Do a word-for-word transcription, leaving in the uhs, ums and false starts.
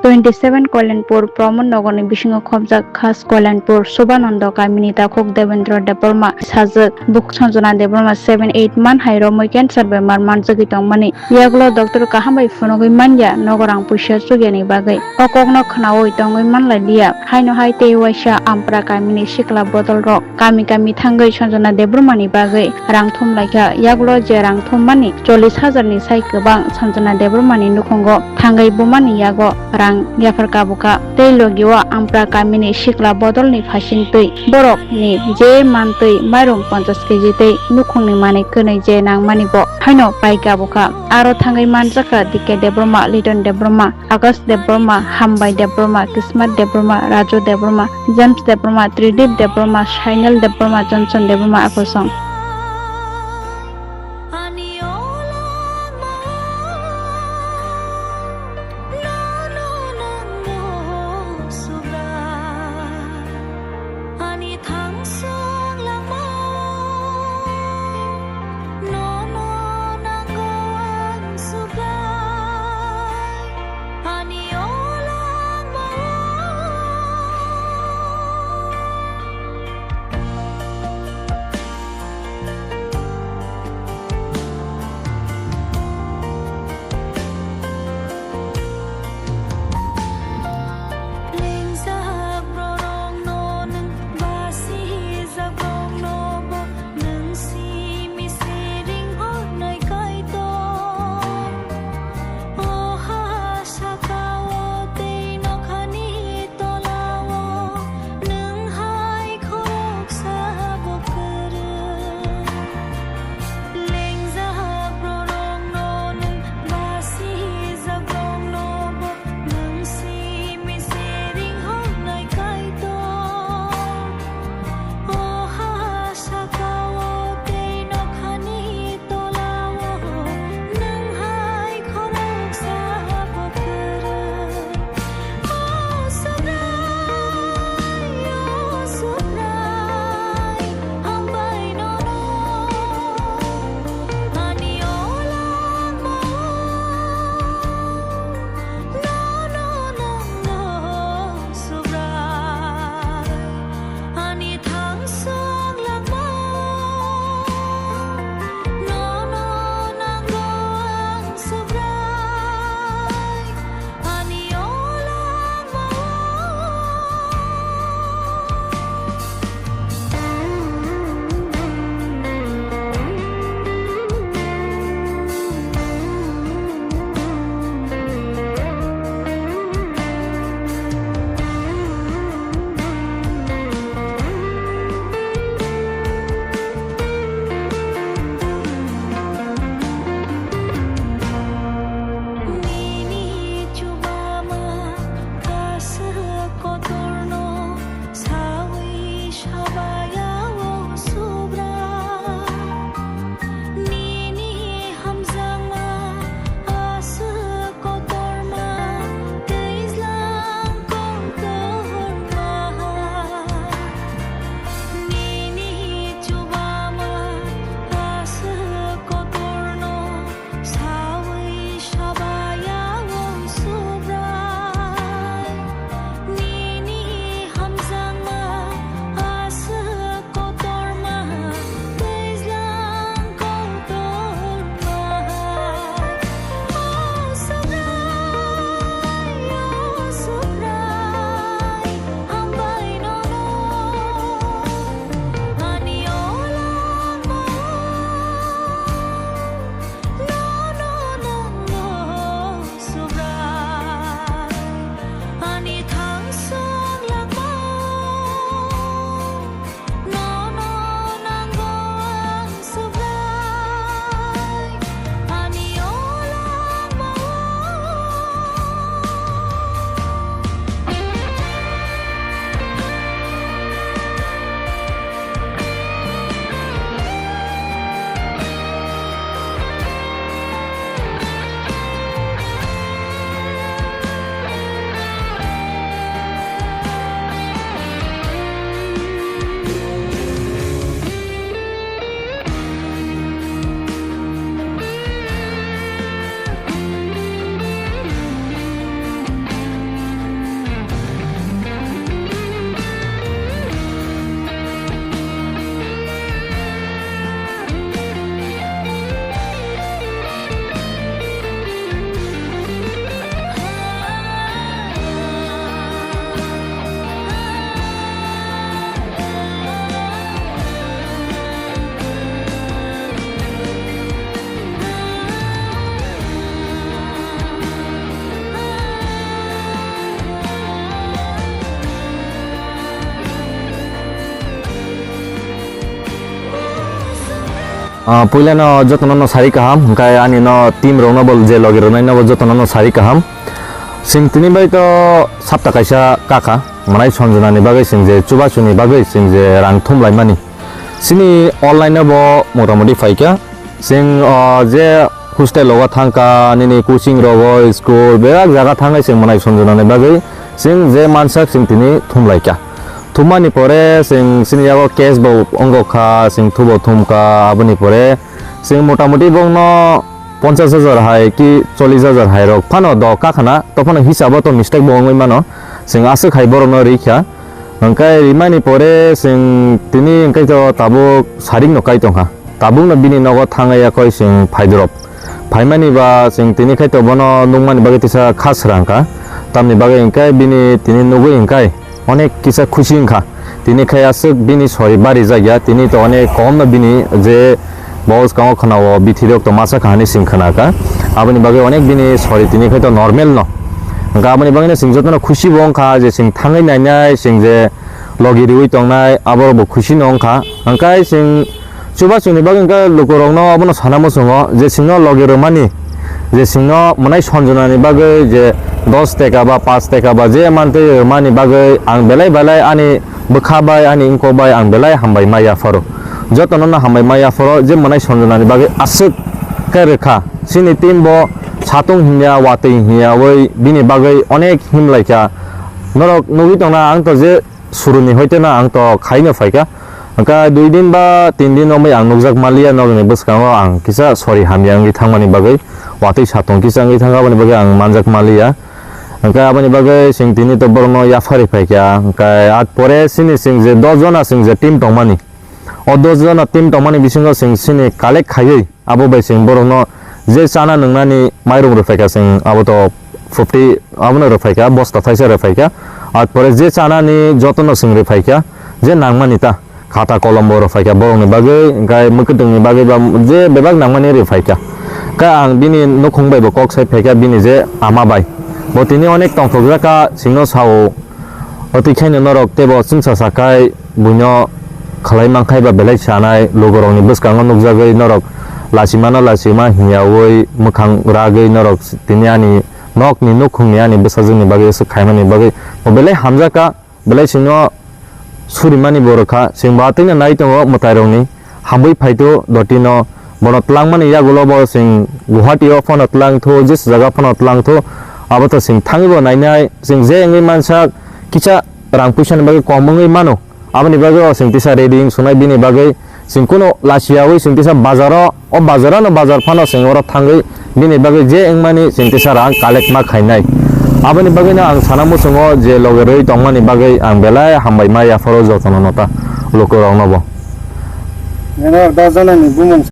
twenty seven Koilanpur Pramod Nagarni bisingo khobjak khas Koilanpur Subhananda kamini takhuk Devendra Debbarma sajwk buk Sanjana Debbarma seven eight man hai romwi cancer bemar manjagwi tongmani yagulo doctor kaham bai phunugwi manya nogo rang puisa chukyani bagwi o kokno khnaui tongwi manlailia haino hai tei waisa Ampra kamini sikla bodol rok kami kami thangwi Sanjana Debbarmani bagwi rang thumlaikha. Yagulo je rang thummani chollish hajar ni sai kwbang Sanjana Debbarmani nukhungo thangwi bumani yago rang yaphar kabukha. Tei logio Ampra kamini sikla bodolni phasingtwi borokni je mantwi mairum ponchash kg tei nukhungni manwi kwnwi je nangmani bo haino pai kabukha. Aro thangwi manjakha D K Debbarma, Liton Debbarma, Akash Debbarma, Hambai Debbarma, Kismat Debbarma, Raju Debbarma, James Debbarma, Tridip Debbarma, Sainal Debbarma, Johnson Debbarma, Akosong. Ah, puilano jotono no sari kaham, hwnkhe ani no team rokno bo je logi rwnai no bo jotono no sari kaham. Sing tini bai to sapta kaisa kakha, mwnai sonjona ni bagwi sing je chubachu ni bagwi sing je rang thum lai mani. Sini online no bo mota moti phaikha. Sing, ah, je hostel rogo thangkha, nini coaching rogo, school, berak jaga thangwi sing mwnai sonjona ni bagwi sing je mansak sing tini thum laikha. Thumani pore sing sini yago cash bo ongkha, sing thubo thumkha, aboni pore sing mota moti bongno ponchas hajar hai ki chollish hajar hai rok phano do kakhana, to phano hisabo to mistake bo wngwi mano, sing aswk hai borokno rikha. Hwnkhe rimani pore sing tini hwnkhe to tabuk sarik no kai tongkha. Tabukno bini nogo thangwi yakoi chwng phaidorop. Phaimani ba chwng tini khai to bono nukmani bagwi tisa kha srang kha. Tamni bagwi hwnkhe bini tini nugwi hwnkhe onek kisa khusi wngkha. Tini khai aswk bini sori bari jakya, tini to onek komno bini je bo swkango khwnao bithi rok to masa kha hinwi chwng khna kha. Aboni bagwi onek bini sori tini khai to normal no. Hwnkhe aboni bagwino chwng jotono khusi bo wngkha je chwng thangwi nainai chwng je logi riwi tongnai aborok bo khusi no wngkha. Hwnkhe chwng Chubachu ni bagwi hwnkhe lukurokno abono sana muchungo je chwngno logi rwmani, je chwngno mwnai sonjona ni bagwi je dos teka ba panch teka ba je mantwi rwmani bagwi ang belai belai ani bwkha bai ani wngkok bai ang belai hambai ma yapharo. Jotono no hambai ma yapharo je mwnai sonjona ni bagwi aswk khe rwkha. Chini team bo satung hinya watwi hinya wi bini bagwi onek himlaikha. Norok nugwi tongna ang to je suruni hoiteno ang to khaino phaikha. Hwnkhe dui din ba tin din romwi ang nukjak manliya, nokni bwskango ang kisa sori hamya wngwi thangmani bagwi, watwi satong kisa wngwi thangkha, aboni bagwi ang manjak manliya. Hwnkhe aboni bagwi chwng tini to borokno yaphari phaikha. Hwnkhe at pore chini chwng je dos jona chwng je team tongmani, o dos jona team tongmani bisingo chwng chini collect khaiwi, abo bai chwng borokno je chana nwngnani mairum rwphaikha, chwng abo to fifty abono rwphaikha, bosta thaisa rwphaikha. Ar pore je chanani jotono chwng rwphaikha, je nangmani ta khata kolom bo rwphaikha borokni bagwi, hwnkhe mwkhwtwngni bagwi ba je bebak nangmani rwphaikha. Khe ang bini nukhung bai bo kok sai phaikha, bini je ama bai, bo tini onek tongthokjak kha, chwngno sao. Otwi khaino norok teibo chwngsa sakhai buino khlai mankhai ba belai sanai, lugurokni bwskango nukjagwi norok lachimano lachima hinya wi mwkhang ragwi norok tini ani nokni nukhungni ani bwsajwkni bagwi aswk khaimani bagwi bo belai hamjakha, belai chwngno surimani bo rwkha, chwngbo atwino nai tongo mwtairokni. Hamwi phaito dotino, bono twlangmani yagulo bo chwng Guwahati o phano twlangthu, jesa jaga phano twlangthu, abo to chwng thangwibo nainai, chwng je wngwi mansak kisa rang puisani bagwi kom wngwi mano, aboni bagwi o chwng tisa ready wng swnai bini bagwi chwng kuno lachiyawi chwng tisa bazaro, o bazarano bazar phano chwng oro thangwi bini bagwi je wngmani chwng tisa rang collect ma khainai. Aboni bagwino ang sana muchungo je loge rwi tongmani bagwi ang belai hambai ma yapharo jotono nota lukurokno bo. Nini dos jona ni bumung